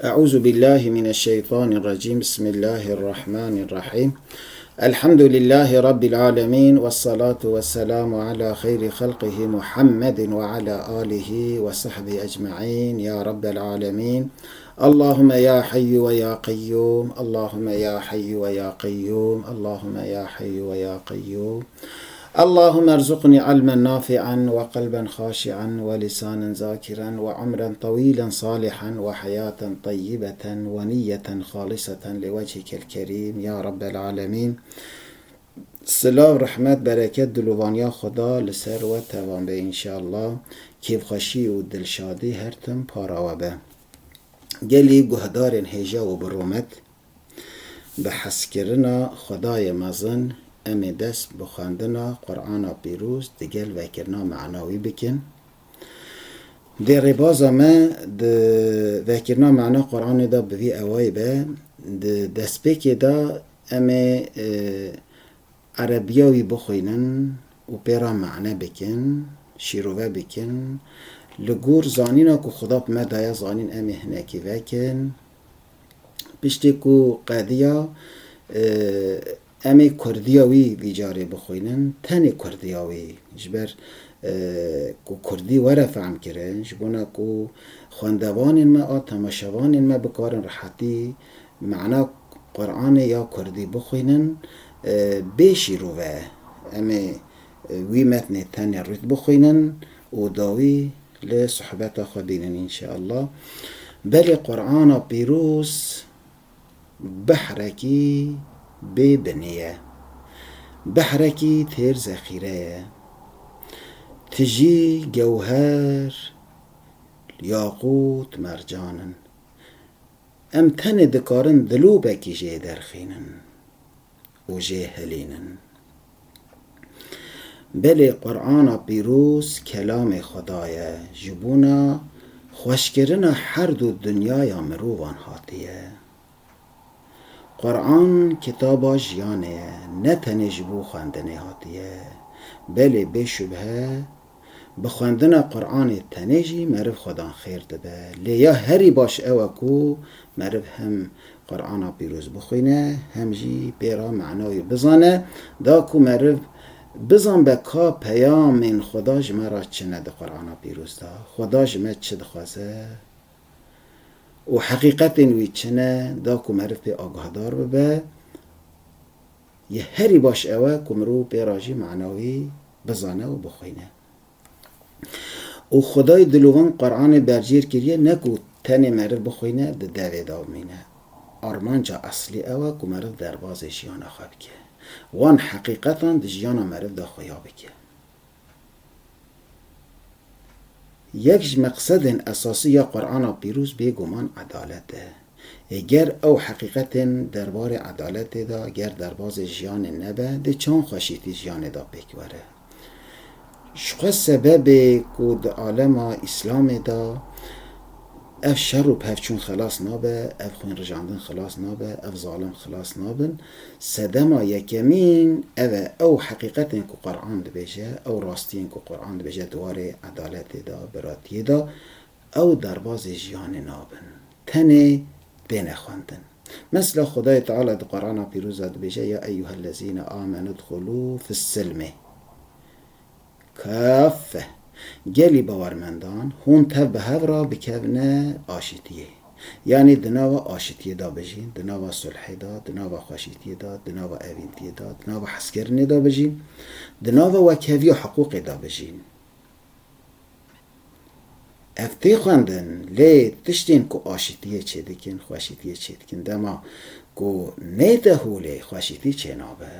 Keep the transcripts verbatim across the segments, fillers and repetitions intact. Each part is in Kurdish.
أعوذ بالله من الشيطان الرجيم. بسم الله الرحمن الرحيم. الحمد لله رب العالمين، والصلاة والسلام على خير خلقه محمد وعلى آله وصحبه أجمعين يا رب العالمين. اللهم يا حي ويا قيوم، اللهم يا حي ويا قيوم، اللهم يا حي ويا قيوم. اللهم ارزقني علما نافعا وقلبا خاشعا ولسانا ذاكرا وعمرا طويلا صالحا وحياة طيبة ونية خالصة لوجهك الكريم يا رب العالمين. Silav, rehmet, bereket, dilovaniya Xweda li ser we tevan be înşallah. Kêfxweşî û dilşadî her tim para we be. Gelî guhdarên hêja û bi rûmet, bi hezkirina Xwedayê mezin, em ê dest bi xwendina Qur'ana Pîroz digel vekirina menawî bikin. Dê rêbaza me di vekirina mena Qur'anê de bi vî awayî be, di destpêkê de em ê, e, erebiya wî bixwînin û pê re mane bikin, şîrove bikin. Li gor zanîna ku Xuda bi me daye zanîn, em ê hinekî vekin. Piştî ku qediya, e, em ê kurdiya wî vî carê bixwînin, tenê kurdiya wî. Ji ber, e, ku kurdî were fehmkirin, ji bona ku xwendevanên me a temaşevanên me bikarin rehetî mana Qur'anê ya kurdî bixwînin, e, bê şîrove. Em ê, e, wî metnê tenê rût bixwînin û dawî li sohbeta xwe bînin înşeallah. Belê Qur'ana Pîroz behrekî bê binî ye. Behrekî têr zexîre ye. Tijî gewher, yaqût, mercan in. Em tenê dikarin dilûbekî jê derxînin û jê hilînin. Belê Qur'ana Pîroz kelamê Xweda ye, ji bona xweşkirina her du dinyaya mirovan hatiye. Qur'an kitaba jiyanê ye, ne tenê ji bo xwendinê hatiye. Belê bê şubhe, bi xwendina Qur'anê tenê jî meriv xwedan xêr dibe. Lê ya herî baş ew e ku meriv hem Qur'ana Pîroz bixwîne, hem jî pê re mena wî bizane, da ku meriv bizanbe ka peyamên Xweda ji me re çi ne di Qur'ana Pîroz de. Xweda ji me çi dixwaze û heqîqetên wî çi ne, da ku meriv pê agahdar bibe. Yê herî baş ew e ku mirov pê re jî mena wî bizane û bixwîne. Û Xwedayê dilovan Qur'anê bercêr kiriye, ne ku tenê meriv bixwîne, di devê de bimîne. Armanca eslî ew e ku meriv derbazê jiyana xwe bike. Wan heqîqetan di jiyana meriv de xuya bike. Yek ji meqsedên esasî ya Qur'ana Pîroz bêguman edalet e. Ê ger ew heqîqetên derbarê edaletê de, ger derbazê jiyanê nebe, dê çawan xweşîtî jiyanê de pêk were? Ji xwe sebebê ku di alema Îslamê de ev şer û pevçûn xilas nabe, ev xwînrijandin xilas nabe, ev zalim xilas nabin. Sedema yekemîn ev e, ew heqîqetên ku Qur'an dibêje, ew rastiyên ku Qur'an dibêje di warê edaletê de, biratiyê de, ew derbazê jiyanê nabin. Tenê têne xwendin. Mesela Xwedayê Teala di Qur'ana Pîroz de dibêje, "Ya eyyuhellezîne amenu dxulû fis-silmê." Kafe. Gelî bawermendan, hûn tev bi hev re bikevine aşîtiyê. Yanî di nava aşîtiyê de bijîn, di nava sulhê de, di nava xweşîtiyê de, di nava evîntiyê de, di nava hezkirinê de bijîn, di nava wekheviya hiqûqê de bijîn. Ev tê xwendin, lê tiştên ku aşîtiyê çêdikin, xweşîtiyê çêdikin, dema ku neyte holê, xweşîtî çênabe.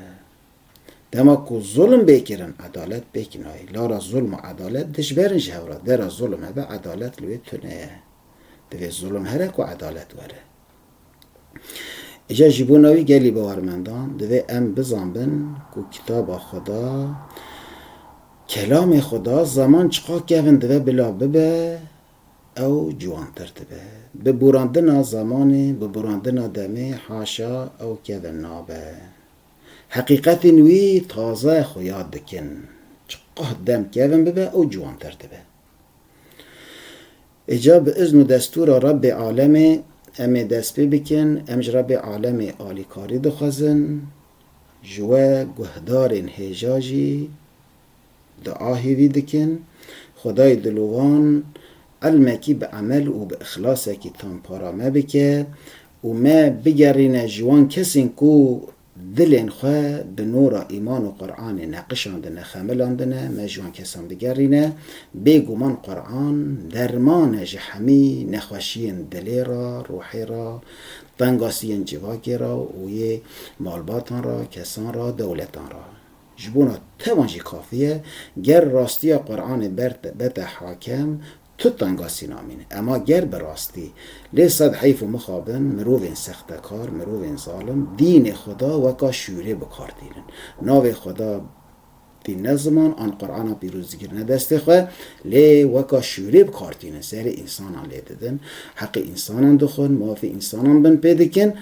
Dema ku zulm bê kirin, edalet pêk nayê. Lara zulm û edalet dijber in ji hev re. Dera zulm hebe, edalet li wê tune ye. Divê zulm here ku edalet were. Îca ji bona wî gelî bawermendan divê em bizanbin ku kitaba Xweda, kelamê Xweda, zeman çiqa kevin dibe bila bibe, ew ciwantir dibe. Bi borandina zemanê, bi borandina demê, haşa ew kevin nabe. Heqîqetên wî taze xuya dikin. Çiqah dem kevin bibe, ew ciwantir dibe. Îca bi izn û destûra Rebbê alemê, Em ê dest pê bikin, em ji Rebbê alemê alîkarî dixwazin, ji we guhdarên hêja jî dua hêvî dikin. Xwedayê dilovan ilmekî bi emel û bi îxlasekî tam para me bike û me bigerîne ji wan kesên ku dilên xwe bi nûra îman û Qur'anê neqişandine, xemilandine, me ji wan kesan bigerîne. Bêguman Qur'an derman e ji hemî nexweşiyên dilê re, ruhê re, tengasiyên civakê re û yê malbatan re, kesan re, dewletan re. Ji bona tevan jî kafî ye. Ger rastiya Qur'anê ber te, bete hakem, tu tengasî namîne. Ema ger bi rastî, lê sed heyf û mixabin, mirovên sextekar, mirovên zalim, dînê Xweda weka şûrê bi kar tînin. Navê Xweda dîn ne ziman, an Qur'ana pîroz digirine destê xwe, lê weka şûrê bi kar tînin, serê însanan lê didin, heqê însanan dixwin, mafê însanan bin pê dikin,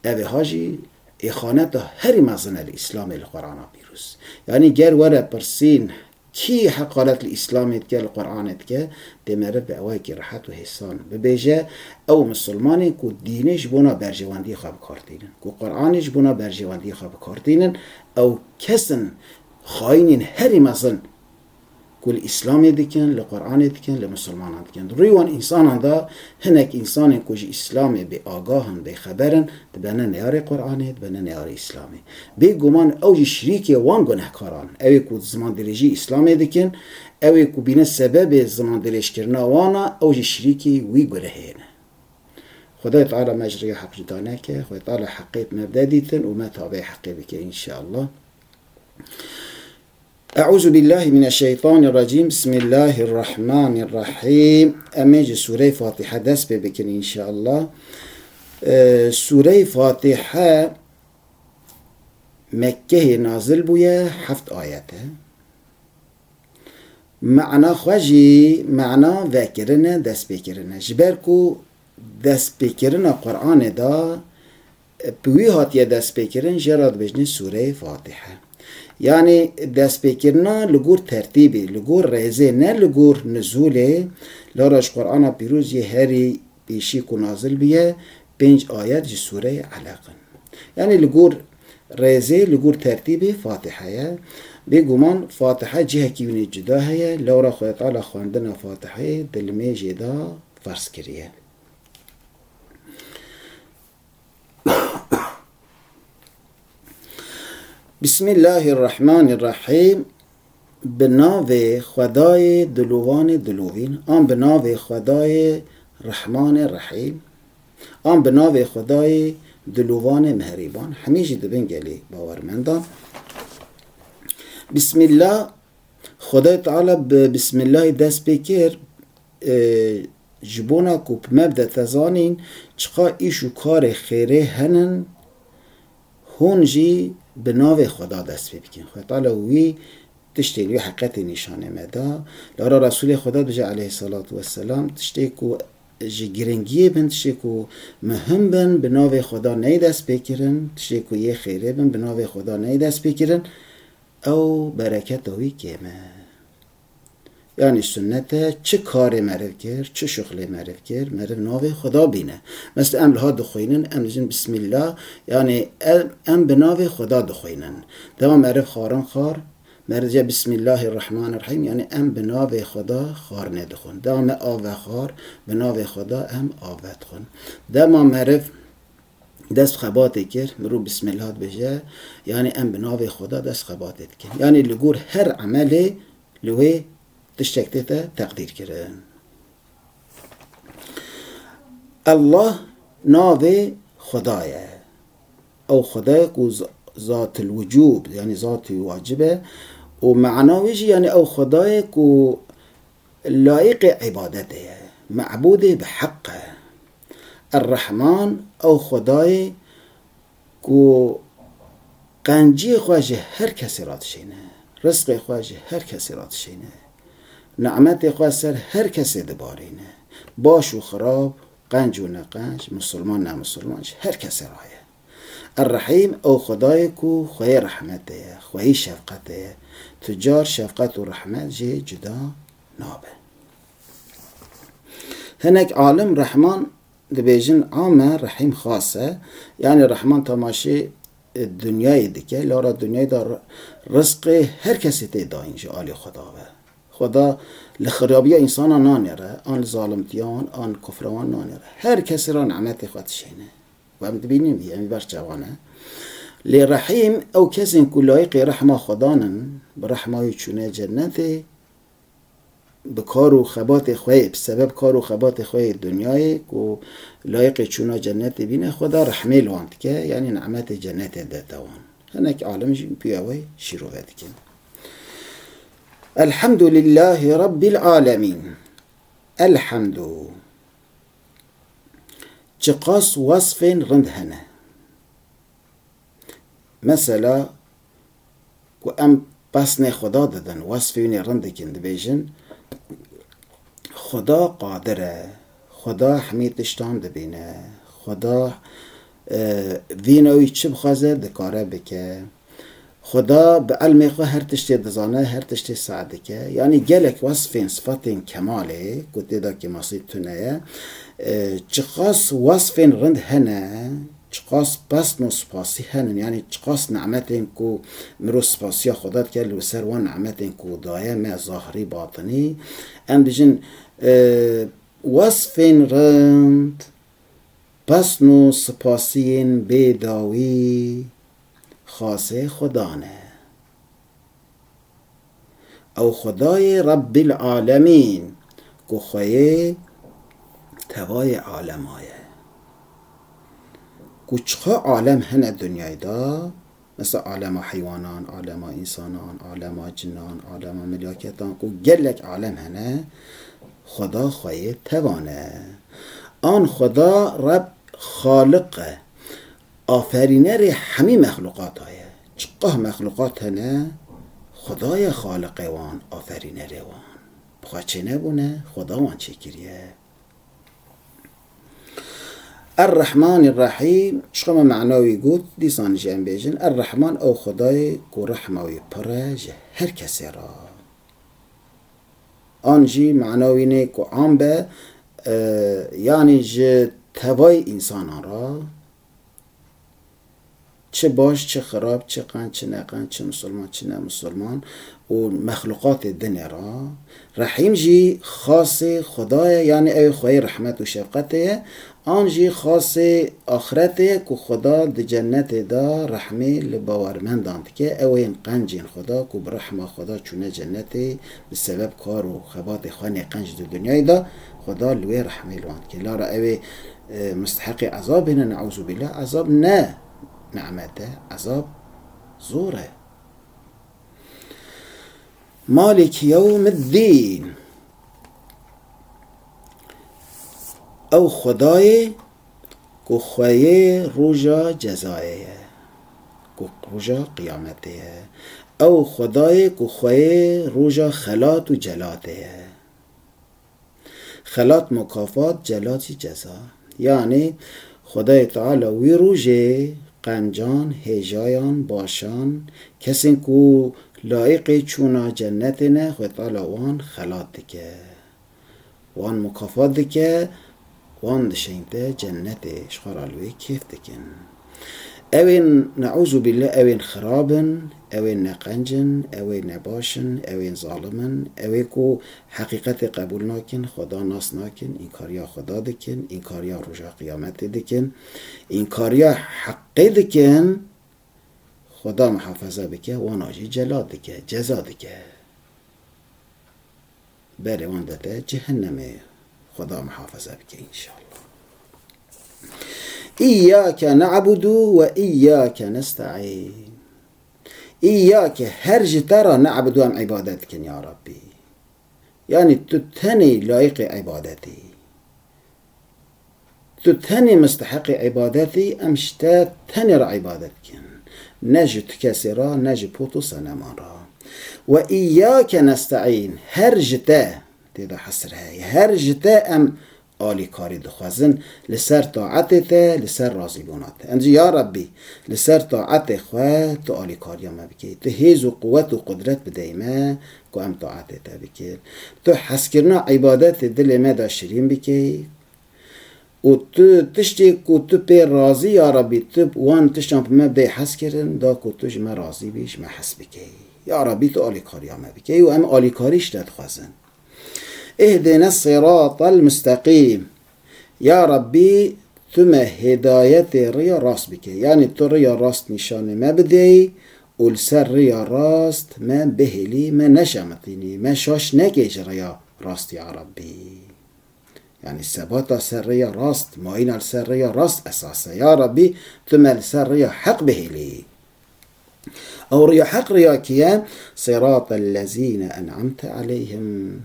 ev ê ha jî îxaneta herî mezin e li Îslamê, li Qur'ana pîroz. Yanî ger were pirsîn, kî heqaret li Îslamê dike, li Qur'anê dike, dê meriv bi awayekî rehet û hêsan bibêje, ew misilmanên ku dînê ji bona berjewendiyê xwe bi kar tînin, ku Qur'anê ji bona berjewendiyê xwe bi kar tînin, ew kes in xayînên herî mezin ku li Îslamê dikin, li Qur'anê dikin, li misilmanan dikin. Di rûyê wan însanan de hinek însanên ku ji Îslamê bêagah in, bêxeber in, dibene neyarê Qur'anê, dibene neyarê Îslamê. Bêguman ew jî şirîkê wan gunehkaran in. Ew ê ku zimandirêjî Îslamê dikin, ew ê ku bîne sebebê zimandirêjkirina wan e, ew jî şirîkê wî gurehê ne. Xwedayê Teala me ji rêya heq cuda neke, Xwedayê Teala heqê bi me bide dîtin û me tabeyê heqê bike înşeallah. Euzu billahi mineşşeytanirracim. Bismillahirrahmanirrahim. Em ê ji Sûreyê Fatihe dest pê bikin înşeallah. Ee, Sûreyê Fatihe Mekkehê nazil bûye, heft ayet e. Mana xwe jî mana vekirin e, destpêkirin e. Ji ber ku destpêkirina Qur'anê de, e, bi wî hatiye destpêkirin, jê re dibêjinê Sûreyê Fatihe. Yanî destpêkirina li gor tertîbê, li gor rêzê, ne li gor nizûlê, lewra ji Qur'ana pîroz yê herî pêşî ku nazil bûye, pênc ayet ji Sûreyê Eleq in. Yanî li gor rêzê, li gor tertîbê Fatihe ye. Bêguman Fatihe cihekî wî nê cuda heye, lewra Xwedê Teala xwendina Fatiheyê di limêjê de ferz kiriye. Bismillahirrahmanirrahim. Bi navê Xwedayê dilovanê dilovîn, an bi navê Xwedayê Rehmanê Rehîm, an bi navê Xwedayê dilovanê mehrîban, hemî jî dibin gelî bawermendan. Bismillah, Xwedayê Teala bi Bismillahê dest pê kir, e, ji bona ku bi me bide te zanîn, çiqa îş û karê xêrê henin, hûn jî bi navê Xweda dest pê bikin. Xwedê Teala wî tiştên wî heqetê nîşanê me da. Lewra Resûlê Xweda dibêje aleyhisselatu vesselam, tiştê ku ji giringiyê bin, tiştê ku muhim bin, bi navê Xweda neyê dest pê kirin, tiştê ku yê xêrê bin, bi navê Xweda neyê dest pê kirin, ew bereketa wî kêm e. Yanî sunnet e, çi karê meriv kir, çi şuxlê meriv kir, meriv navê Xweda bîne. Mesela em liha dixwînin, em dijin Bismillah, yanî em, em bi navê Xweda dixwînin. Dema meriv xwarin xwar, meriv dije Bismillahirrahmanirrahim, yanî em bi navê Xweda xwarinê dixwin. Dema me av vexwar, bi navê Xweda em av vedixwin. Dema meriv dest xebatê kir, mirov Bismillah dibêje, yanî em bi navê Xweda dest xebatê dikin. Yanî li gor her emelê li wê tiştek tête teqdîr kirin. Allah navê Xweda ye. Ew Xwedayê ku z-, zatil wicûb, yanî zatî wacib e û mana wê jî, yanî ew Xwedayê ku layiqê îbadetê ye, mebûdê bi heq e. Er-Rehman, ew Xwedayê ku qenciyê xwe ji her kesê re dişêne, rizqê xwe ji her kesê re dişêne, nimetê xwe ser her kesê dibarîne, baş û xirab, qenc û neqenc, misilman nemisilman ji her kesê re ye. Er-Rehîm, ew Xwedayê ku xweyê rehmetê ye, xweyî şefqetê ye, tu car şefqet û rehmet jê cuda nabe. Hinek alim Rehman Dibêjin, am e, Rehîm xas e. Yanî Rehman temaşê, e, dinyayê dike, lara dinyayê de ri-, rizqê her kesê tê dayîn ji alî Xweda ve. Xweda li xirabiya însana nanêre, an li zalimtiya wan, an kufra wan nanêre. Her kesê re nimetê xwe dişêne. Û em dibînin vî, em vî ber çavan e. Lê Rehîm, ew kesên ku layiqê rehma Xwedan in, bi rehma wî çûne cennetê, bi kar û xebatê xwe yê, bi sebeb kar û xebatê xwe yê dinyayê ku layiqê çûna cennetê bîne, Xweda rehmê li wan dike, yanî nimetê cennetê dete wan. Hinek alim jî pîya wê şîrove dikin. Elhamdulillahî Rabbil Alemîn. Elhamdu. Çiqas wesfên rind hene. Mesela, ku em pesnê Xweda didin, wesfê wî nê rind dikin, dibêjin, Xweda qadir e, Xweda hemî tiştan dibîne, Xweda, e, vîna wî çi bixwaze, dikare bike. Xweda bi ilmê xwe her tiştê dizane, her tiştê seh dike. Yanî gelek wesfên, sifatên kemalê, ku tê de kêmasî tune ye, e, çiqas wesfên rind hene, çiqas pesn û spasî henin, yanî çiqas nimetên ku mirov spasiya Xweda dike li ser wan nimetên ku daye me zahirî, batinî. Em dijin, e, wesfên rind, pesn û spasiyên bêdawî xasê Xweda ne. Ew Xwedayê Rebbîl Alemîn, ku xweyê tevayê alema ye. Ku çiqa alem hene dinyayê de, mesela alema heywanan, alema însanan, alema cinan, alema milyaketan, ku gelek alem hene, Xweda xweyê tevan e. An Xweda Reb Xaliq e. Aferînerê hemî mexluqata ye. Çiqah mexluqat hene, Xweda ye Xaliqê wan, aferînerê wan. Bi xwe çênebûne, Xweda wan çêkiriye. Er-Rehmanî Rehîm, çiqa me mena wî got, dîsan jî em bêjin, Er-Rehman ew Xwedayê ku rehma wî pir e ji her kesê re. An jî mena wî nê ku am be, e, yanî ji tevayê însanan re, çi baş, çi xirab, çi qenc, çi neqenc, çi misilman, çi ne misilman û mexluqatê dinê re. Rehîm jî xasê Xweda ye, yanî ew ê xweyê rehmet û şefqetê ye, an jî xasê axretê ye ku Xweda di cennetê de rehmê li bawermendan dike. Ew ên qencên Xweda ku bi rehma Xweda çûne cennetê, bi sebeb kar û xebatê xwe nê qenc di dinyayê de, Xweda li wê rehmê li wan dike. Lara ew ê, e, misteheqê ezabê ne, neuzubîllah, ezab ne nimet e, ezab zor e. Maliki yewmiddîn. Ew Xwedayê ku xweyê roja cezayê ye, ku roja qiyametê ye. Ew Xwedayê ku xweyê roja xelat û celatê ye. Xelat mukafat, celat jî ceza. Yanî Xwedayê Teala wî rojê qencan, hêjayan, başan, kesên ku layiqê çûna cennetê ne, Xwedê Teala wan xelat dike. Wan mukafat dike, wan dişeyne cennetê, ji xwe re li wê kêf dikin. Ew ên, neuzubîllah, ew ên xirab in, ew ên neqenc in, ew ên nebaş in, ew ên zalim in, ew ê ku heqîqetê qebûl nakin, Xweda nas nakin, înkariya Xweda dikin, înkariya roja qiyametê dikin, înkariya heqê dikin, Xweda muhafaza bike, wana jî celal dike, ceza dike. Berê wan dete cehennemê. Xweda muhafaza bike înşallah. İyyâke na'budu ve iyyâke nesta'în. İyyâke, her ji te re, na'budu, em îbadet dikin ya Rabbî. Yanî tu tenê layiqê îbadetî. Tu tenê misteheqê îbadetî, em ji te tenê re îbadet dikin. Ne ji tu kesê re, ne ji pot û seneman re. Ve îyâke nesta'în, her ji te, tê de hesr heye, her ji te em alîkarî dixwazin, li ser taetê te, li ser razîbûna te. Em jî, ya Rabbî, li ser taetê xwe tu alîkariya me bikey. Tu hêz û quwet û qudret bidey me, ku em taetê te bikin. Tu hezkirina îbadetê dilê me de şirîn bikey. û tu tiştê ku tu pê razî, ya Rabbî, tu wan tiştan bi me bidey hez kirin, da ku tu ji me razî bî, ji me hez bikey. Ya Rabbî, tu alîkariya me bikey û em alîkarî ji te dixwazin. Ihdine siratal mustaqîm. Ya Rabbî, tu me hidayetê riya rast bike. Yanî tu riya rast nîşanê me bidey û li ser riya rast me bihêlî, me neşemitînî, me şaş nekey ji riya rast, ya Rabbî. Yanî sebata ser riya rast, mayîna li ser riya rast esas e. Ya Rabbî, tu me li ser riya heq bihêlî. Ew riya heq riya kî ye? Siratel lezîne en'amte aleyhim.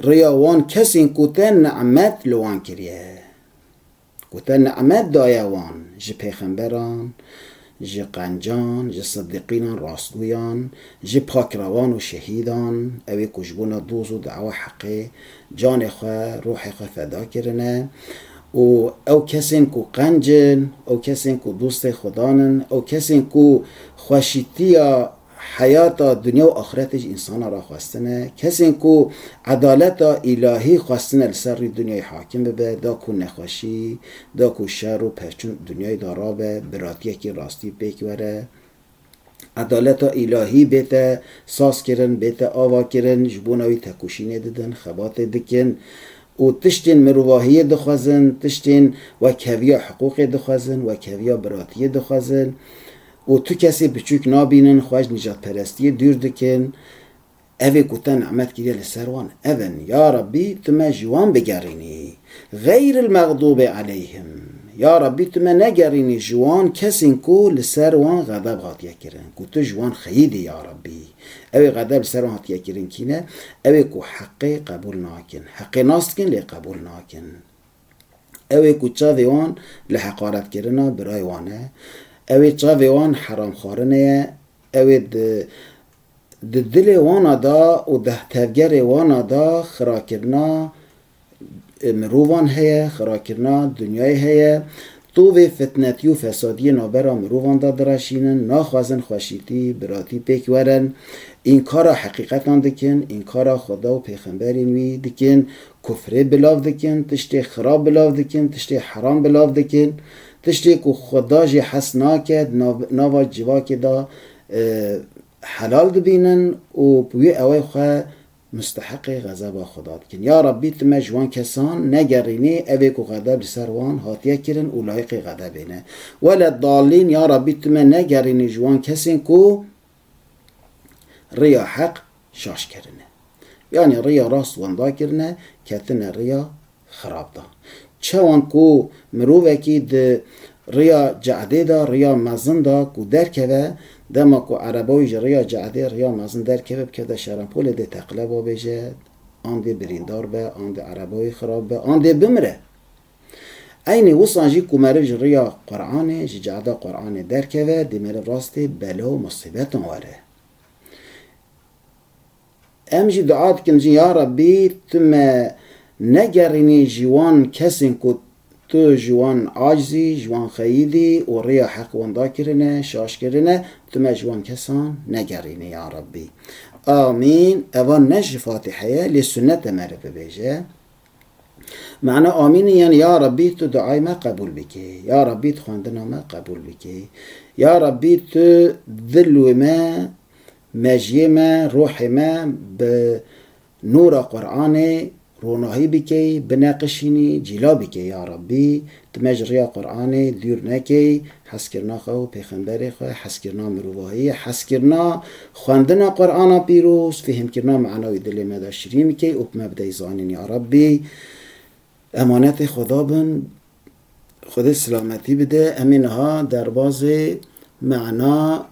Riya wan kesên ku te ni'met li wan kiriye. Ku te ni'met daye wan, ji pêxemberan, ji qencan, ji sidîqînan, rastgûyan, ji pakrewan û şehîdan, ew ê ku ji bona doz û dawa heqê canê xwe, ruhê xwe feda kirine. Û ew kesên ku qenc in, ew kesên ku dostê Xudan in, ew kesên ku xweşîtiya heyata dinya û axretê ji însana re xwestine, kesên ku edaleta îlahî xwestine li ser rûyê dinyayê hakim bibe, da ku nexweşî, da ku şer û pevçûn dinyayê de rabe, biratiyekî rastî pêk were. Edaleta îlahî bête sazkirin, bête avakirin, ji bona wî tekoşînê didin, xebatê dikin û tiştên mirovahiyê dixwezin, tiştên wekheviya hiqûqê dixwezin, wekheviya biratiyê dixwezin û tu kesê biçûk nabînin, xwe ji nîjadperestiyê dûr dikin. Ev ê ku te ni'met kiriye li ser wan, ev in. Ya Rabbî, tu me ji wan bigerînî. Xeyril mexdûbê aleyhim. Ya Rabbî, tu me negerînî ji wan kesên ku li ser wan xedeb hatiye kirin, ku tu ji wan xeyidî, ya Rabbî. Ew ê xedeb li ser wan hatiye kirin kî ne? Ew ê ku heqê qebûl nakin. Heqê nas dikin, lê qebûl nakin. Ew ê ku çavê wan li heqaretkirina birayê wan e. Ew ê çavê wan heramxwarinê ye. Ew ê di, di dilê wana de û di tevgerê wana de xirakirina, e, mirovan heye, xirakirina dinyayê heye. Tovê fitnetî û fesadiyê navbera mirovan de direşînin, naxwazin xweşîtî, biratî pêk werin, înkara heqîqetan dikin, înkara Xweda û pêxemberên wî dikin, kufrê bilav dikin, tiştê xirab bilav dikin, tiştê heram bilav dikin, tiştê ku Xweda jê hez nake, di nav-, nava civakê de, e, helal dibînin û bi wî ewê xwe musteheqê xezeba Xweda dikin. Ya Rabbî, tu me ji wan kesan negerînî, ev ê ku xedeb li ser wan hatiye kirin û layiqê xedebê ne. Wele dalîn, ya Rabbî, tu me negerînî ji wan kesên ku riya heq şaş kirine. Yanî riya rast wenda kirine, ketine riya xirab de. Çawan ku mirovekî di riya cehdê de, riya mezin de ku derkeve, dema ku ereba wî ji riya cehdê, riya mezin derkeve, bikeve Şerenpolê dê teqleba bêje, an dê birîndar be, an dê ereba wî xirab be, an dê bimire. Eynî wisan jî ku meriv ji riya Qur'anê, ji cehda Qur'anê derkeve, dê meriv rastê bela û musîbetan were. Em jî dua dikin jî, ya Rabbî, tu me negerînî ji wan kesên ku tu ji wan acizî, ji wan xeyidî û riya heq wenda kirine, şaş kirine, tu me ji wan kesan negerînî, ya Rabbî. Amîn. Eva ne ji Fatîhe ye, lê sunnet e meriv bibêje. Mana amînî, yanî ya Rabbî, tu duayê me qebûl bikî. Ya Rabbî, tu xwendina me qebûl bikî. Ya Rabbî, tu dil wê me, mejiyê me, ruhê me bi nûra Qur'anê ronahî bikey, bineqişînî, cîla bikey ya Rabbî. Tu me ji riya Qur'anê dûr nekey, hezkirina xwe û pêxemberê xwe, hezkirina mirovahiyê, hezkirina xwendina Qur'ana pîroz, fêhimkirina mena wî dilê me de şirîn bikey û bi me bidey zanîn ya Rabbî. Emanetê Xweda bin, Xwedê silametî bide. Em ê niha derbazê mena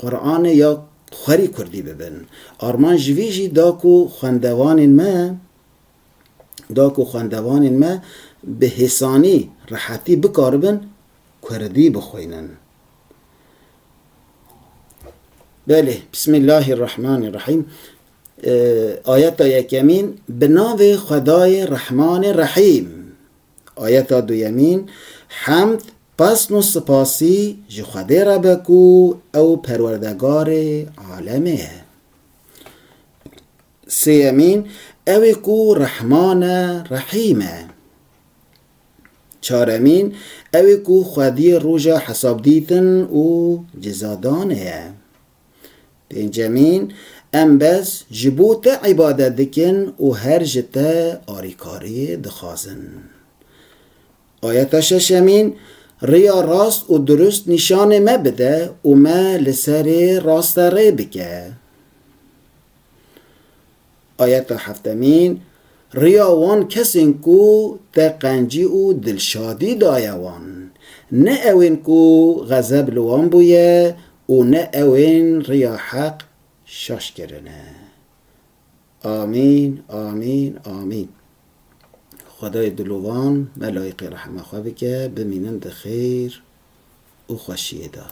Qur'anê ya xwerî kurdî bibin. Armanc ji vî jî da ku xwendevanên me, da ku xwendevanên me bi hêsanî, rehetî bikaribin kurdî bixwînin. Belê, Bismillahirrahmanirrahîm. Ee, ayeta yekemîn, bi navê Xwedayê Rehmanê Rehîm. Ayeta duyemîn, hemd, pesn û sipasî ji Xwedê re be ku ew perwerdegarê alemê ye. Sêyemîn, ew ê ku Rehman e, Rehîm e. Çaremîn, ew ê ku xwediyê roja hesabdîtin û cezadanê ye. Pêncemîn, em bes ji bo te îbadet dikin û her ji te arîkariyê dixwazin. Ayeta şeşemîn, riya rast û dirust nîşanê me bide û me li serê raste rê bike. Ayeta heftemîn, riya wan kesên ku te qencî û dilşadî daye wan. Ne ew ên ku xezeb li wan bûye û ne ew ên riya heq şaş kirine. Amîn, amîn, amîn. Xwedayê dilovan me layiqê rehma xwe bike, bimînin di xêr û xweşiyê de.